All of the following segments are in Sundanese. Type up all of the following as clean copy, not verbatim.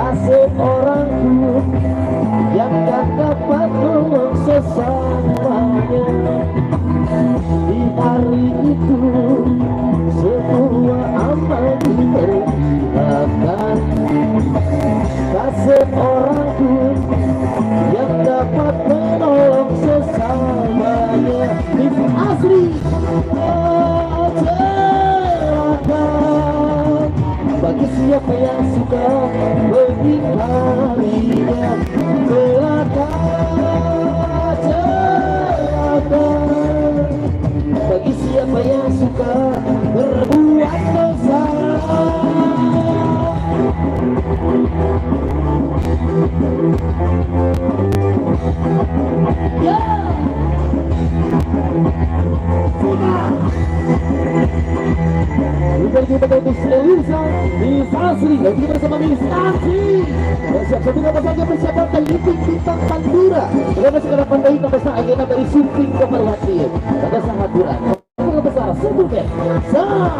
Tak seorang pun yang tak dapat menolong sesamanya. Di hari itu semua amal diperlihatkan. Tak seorang pun yang dapat menolong sesamanya. Miss Asri, celaka bagi siapa yang suka mengingkarinya. Celaka, celaka bagi siapa yang suka berbuat dosa. Ya. Kita Miss Elisa, Miss Asri, dan juga bersama Miss Nancy. Siap satu nama saja persiapan teliti bintang Pandura. Terima kasih karena pandai tambah sah agenda dari syuting keperhatian. Tambah sah haturan. Tambah besar sebutnya. Sah.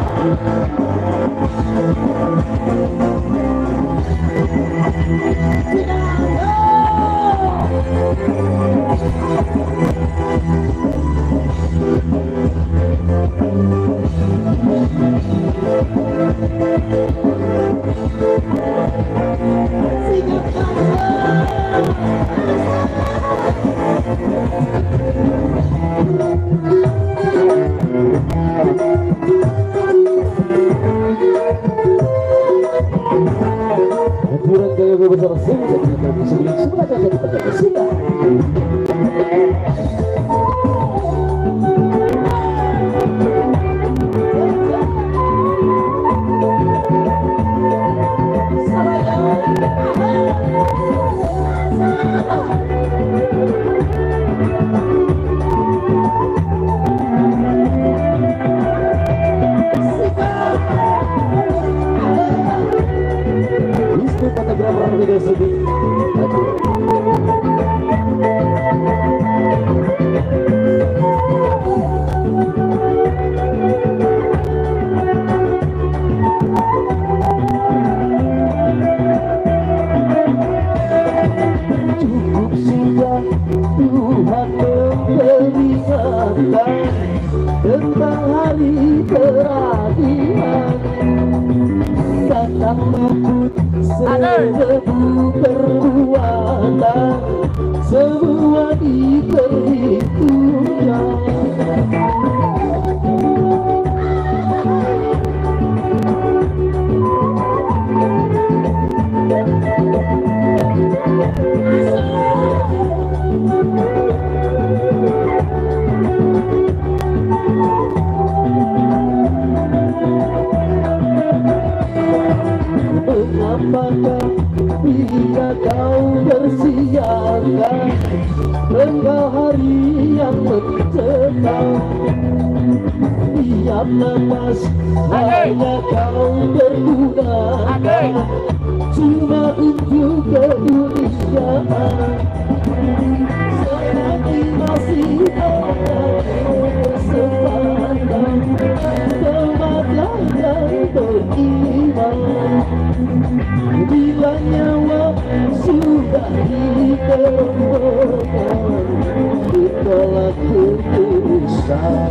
Cukup sudah Tuhan memperingatkan tentang hari peradilan. Datang luput seribu perbuatan, semua diperhitungkan. Mengapakah bila kau bersiaga engkau hari yang mencekam? Tiap napas hanya kau bergunakan cuma untuk keduniaan. Selagi masih ada kesempatan, tobatlah dan beriman. Bila nyawa sudah ditemukan, ditolak keputusan.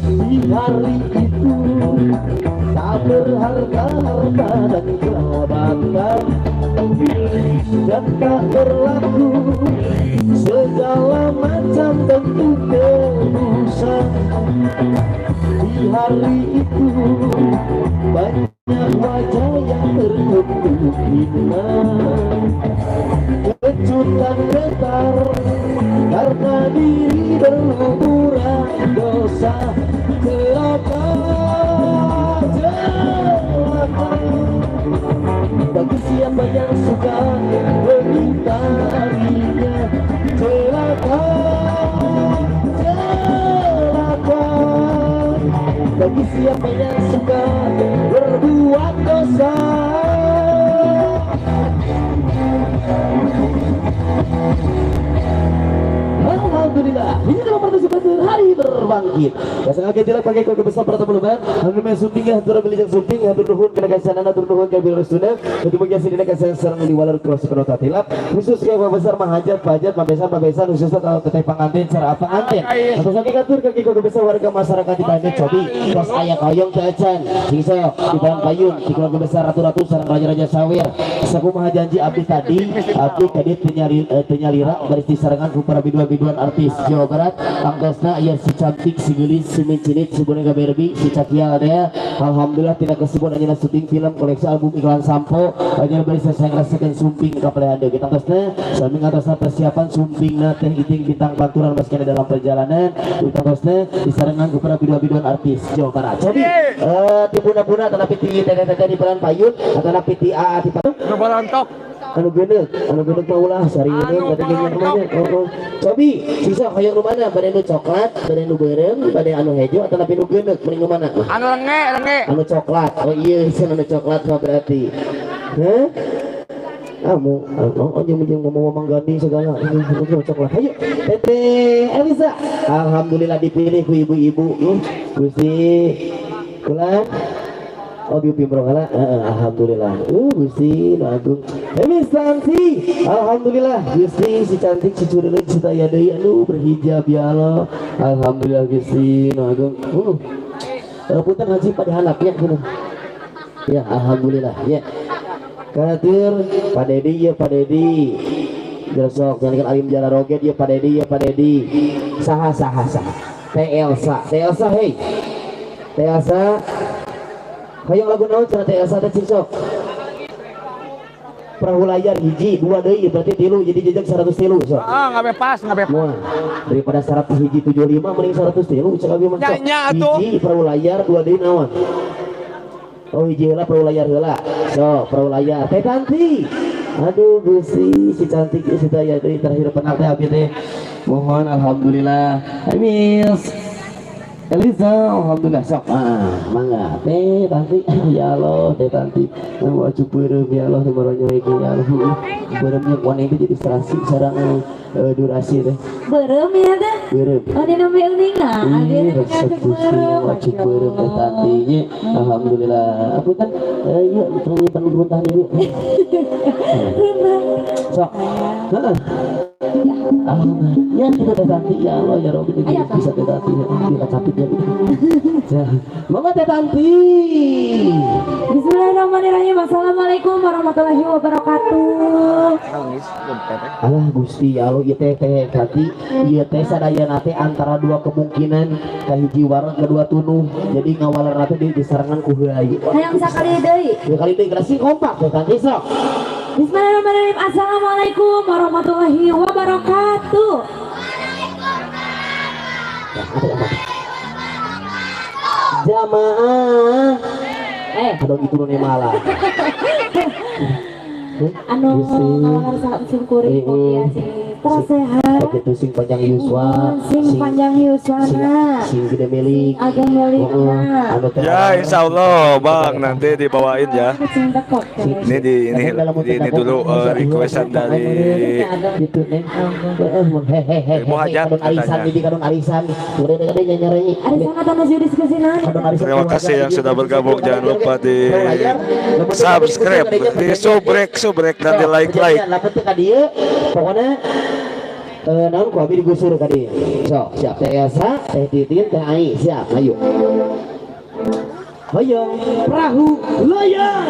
Di hari itu tak berharga harta dan jabatan, dan tak berlaku segala macam bentuk tebusan. Di hari itu banyak wajah yang tertutup hina, kejutan getar karena diri berlumuran dosa. Celaka, celaka bagi siapa yang suka mengingkarinya. Celaka, celaka bagi siapa yang suka berbuat dosa. Hal-hal Alhamdulillah. Ini nama partai hari berbangkit. Ya sangat kecil pakai keluarga besar pertama lebaran. Alhamdulillah sumping hatur bilijang sumping hatur nuhun kana kasanana hatur nuhun ka bilrestuna. Untuk bagian dina kasan sareng di waler cross kono tatilap. Khusus ke besar mahajat pajat pabesan khususnya kalau teteh pangantin cara pangantin. Atau sakit katur kaki keluarga besar warga masyarakat di Tanah Cobi. Tos aya kaoyong teu acan. Sing sok di Balang Payun di keluarga besar ratu-ratu sareng raja-raja sawir. Sakumaha janji abdi tadi, abdi tadi teu nyalira baris disarengan ku para biduan-biduan artis Jawa Barat. Tangtosna aya si cantik, si geulis, si mincinit, si boneka Barbie, si cakial deh. Alhamdulillah tidak kesebut anjeunna syuting film, koleksi album iklan sampo, anjeunna baris saya ngerasakeun sumping ka palehan deui. Tangtosna sami ngatosna persiapan sumpingna teh iting bintang panturan masih kena dalam perjalanan. Tangtosna disarengan ku para biduan-biduan artis Jawa Barat. Jadi ti puna-puna tetapi ti teteh-teteh di Pelan Payun atanapi ti AA ti Nu barontok. Anu geuneuh mah ulah sari ini tadi geuning rumahnya. Oh. Cobi, sisa hoyong nu mana? Bade nu coklat, bade nu beureum, bade anu hejo atanapi nu geuneuh mending nu mana? Anu renge. Anu coklat. Oh iya, anu coklat mah berarti. Hah? Kamu, oh jeung ngomong-ngomong ganding segala ini coklat. Ayo, Teteh Elisa. Alhamdulillah dipilih ku ibu-ibu. Gusti. Kula. Oh biu bro alhamdulillah. Gusti nu agung. Miss Tanti, alhamdulillah Gusti si cantik si cureun si taya deui anu berhijab ya Allah. Alhamdulillah Gusti nu agung. Punten haji pada halap ya kuno. Ya alhamdulillah ya. Katur Pak Dedi ya Pak Dedi. Gersok jangan alim jala roget ya Pak Dedi ya Pak Dedi. Saha saha saha. Teh Elsa, Teh Elsa hey. Teh Elsa hayang lagu naon cenah Teh Elsa teh cing sok. Perahu layar hiji, dua deui berarti tilu jadi jejak 103 sok. Heeh, enggak bebas, enggak bebas. Moal. Daripada 100 hiji 75 mending 103 cek abi mah sok. Hiji perahu layar, dua deui naon? Oh hiji heula perahu layar heula. Sok, perahu layar. Teh Tanti. Aduh Gusti, si cantik si taya deui terakhir penal teh abi teh. Mohon alhamdulillah. Miss Elisa, alhamdulillah sok. Mangga Teh Tanti, ya Allah Teh Tanti. Mau acu beureum ya Allah maronyo iki ya Allah. Beureumnya kuan itu jadi serasi sareng durasi teh. Beureum ya teh? Beureum. Oh dina nembe uninga, abdi teh beureum. Acu beureum Teh Tanti nya. Alhamdulillah. Apunten ieu nyimpen runtahan ieu. Sok. Heeh. Alhamdulillah. Ya kita Teh Tanti ya Allah ya Rabbi bisa Teh Tanti ya capit ya. Mangga Teh Tanti. Bismillahirrahmanirrahim. Assalamualaikum warahmatullahi wabarakatuh. Alah Gusti ya Allah ieu teh Teh Tanti ieu teh sadayana teh antara dua kemungkinan kahiji wareg kedua tunuh. Jadi ngawalerna teh disarengan ku heula. Hayang sakali deui. Ya kali deui geus kompak Teh Tanti sok. Bismillahirrahmanirrahim. Assalamualaikum warahmatullahi wabarakatuh. Jamaah. Aduh itu nu malah. Anu ngawaler sim kuring mugia sing tersehat. Begitu sing panjang yuswa, sing panjang yuswana, sing gede milik, ageng milikna. Ya insya Allah Bang nanti dibawain ya. Ini di ini dulu requestan dari Ibu Hajat katanya. Terima kasih yang sudah bergabung, jangan lupa di subscribe, di subrek dan di like like. Pokoknya naon ku abi digusur ka dieu. Sok, siap Teh Elsa, Teh Titin, Teh Ai, siap, ayo. Hoyong perahu layar.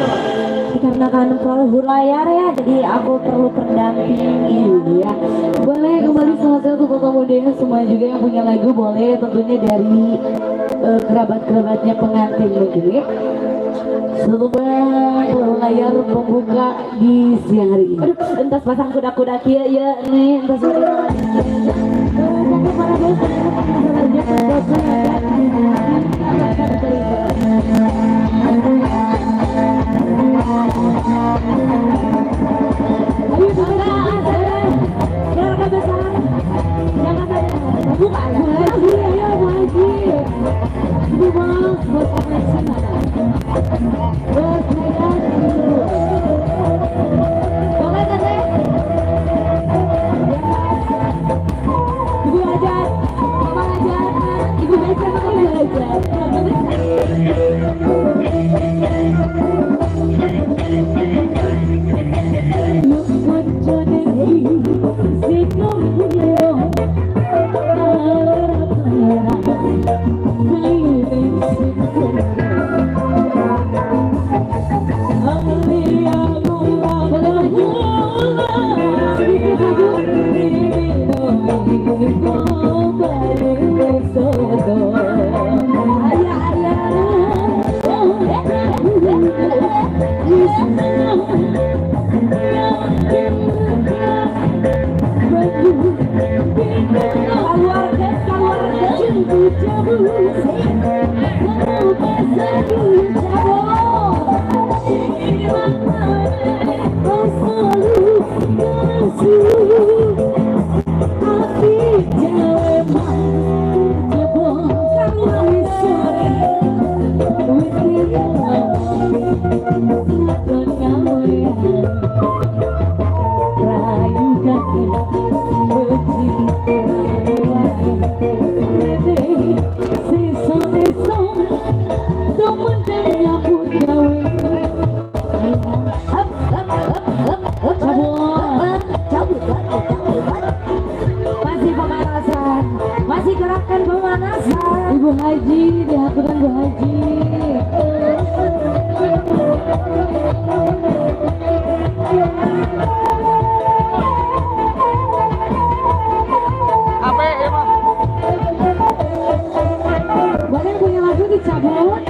Dikarenakan perahu layar ya, jadi aku perlu pendamping ya. Boleh kembali salah satu bapak muda semua juga yang punya lagu boleh tentunya dari kerabat-kerabatnya pengantin mungkin ya. Semoga layar pembuka di siang hari ini. Aduh, entas pasang kuda-kuda kia ya nih, entas Boleh teteh? Ibu aja. Cabut.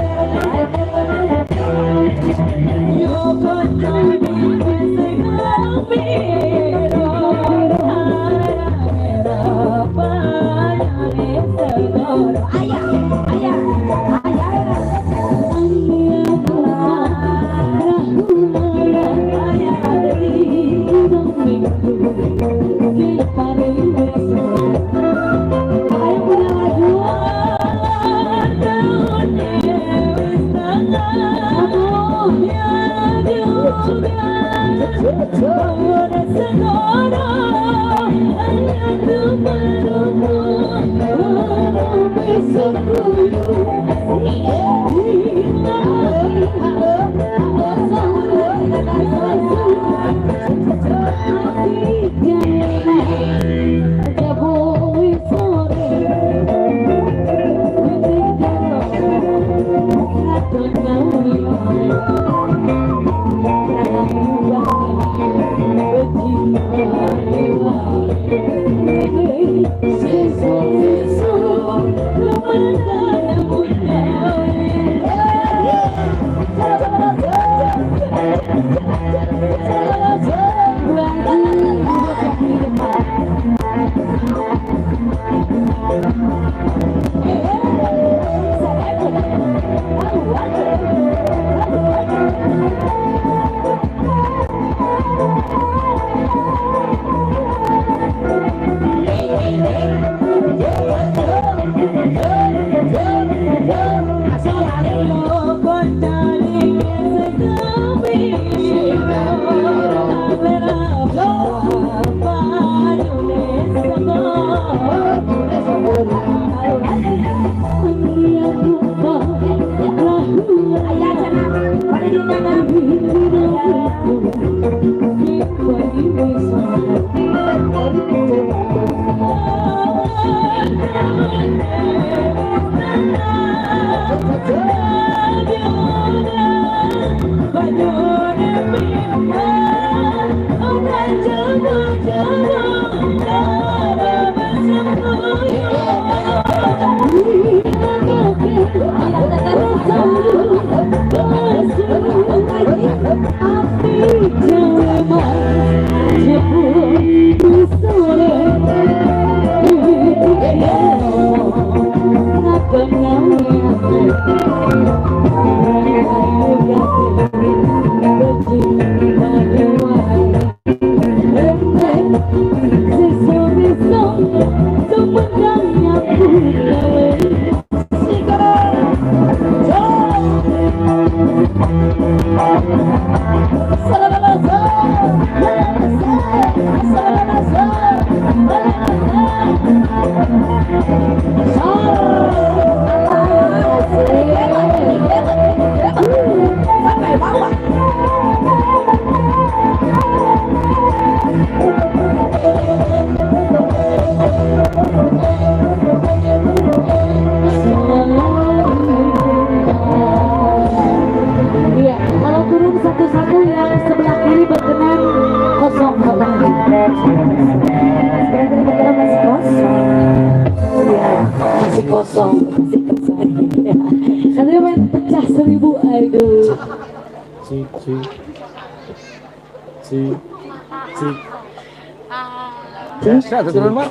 Biasa turun Pak.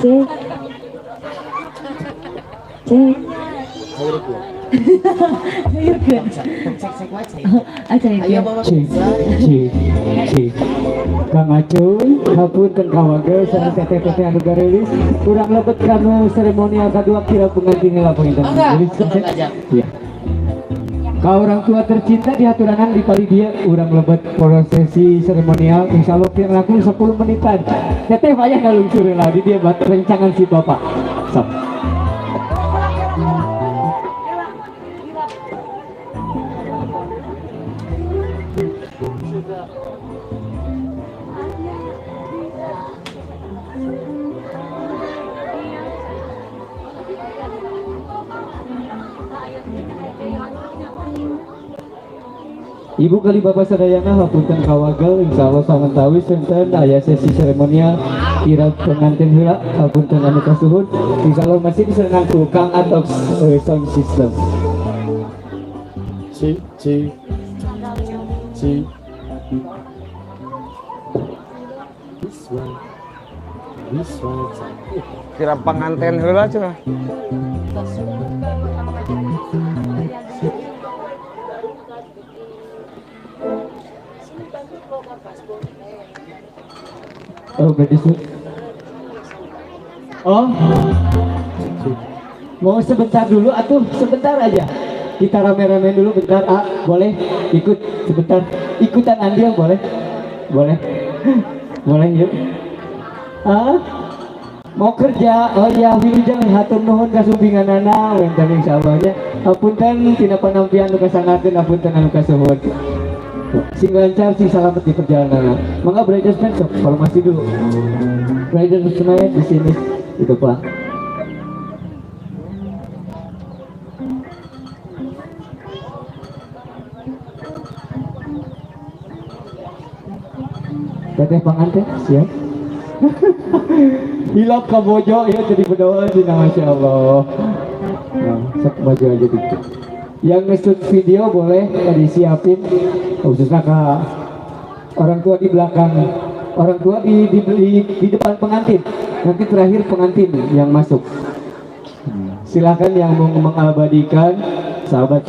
Cek. Cek. Cek. Kang Acun, hapunten kawage sareng teteh-teteh anu garelis kurang lebet kanu seremonial kadua kira pengantin heula panginten. Iya. Ka orang tua tercinta diaturanan di pali dia urang lebet prosesi seremonial insyaallah kirang langkung 10 menitan. Teteh payah ngalungsur heula di dia bat rencangan si bapak. Sok. Ibu kali bapak sadayana hapunten kawagel insyaallah sawentawis wonten aya sesi seremonial Kirap pengantin heula hapunten anu kasuhun. Insyaallah masih disenang ku Kang Atox sound system. C C C. This one. This one. Kirap pengantin heula cenah. Oh, berarti oh, mau sebentar dulu atau sebentar aja kita rame-rame dulu bentar. Ah, boleh ikut sebentar, ikutan andil boleh, boleh, boleh yuk. Ah, mau kerja, oh ya wilujeng hatur nuhun kasumpinganana wenten insyaallah nya. Hapunten tina panampian nu kasangarkeun, hapunten anu kasuhun. Sing lancar, sing selamat di perjalanan. Mangga bridesmaid sok formasi dulu. Bridesmaid di sini itu Pak. Teteh panganten siap. Hilap kabojo ya jadi berdoa sih, masya Allah. Nah, sok maju aja dikit. Yang nge-shoot video boleh disiapin, khususnya ke orang tua di belakang, orang tua di depan pengantin. Nanti terakhir pengantin yang masuk. Silakan yang mau mengabadikan sahabat-sahabat.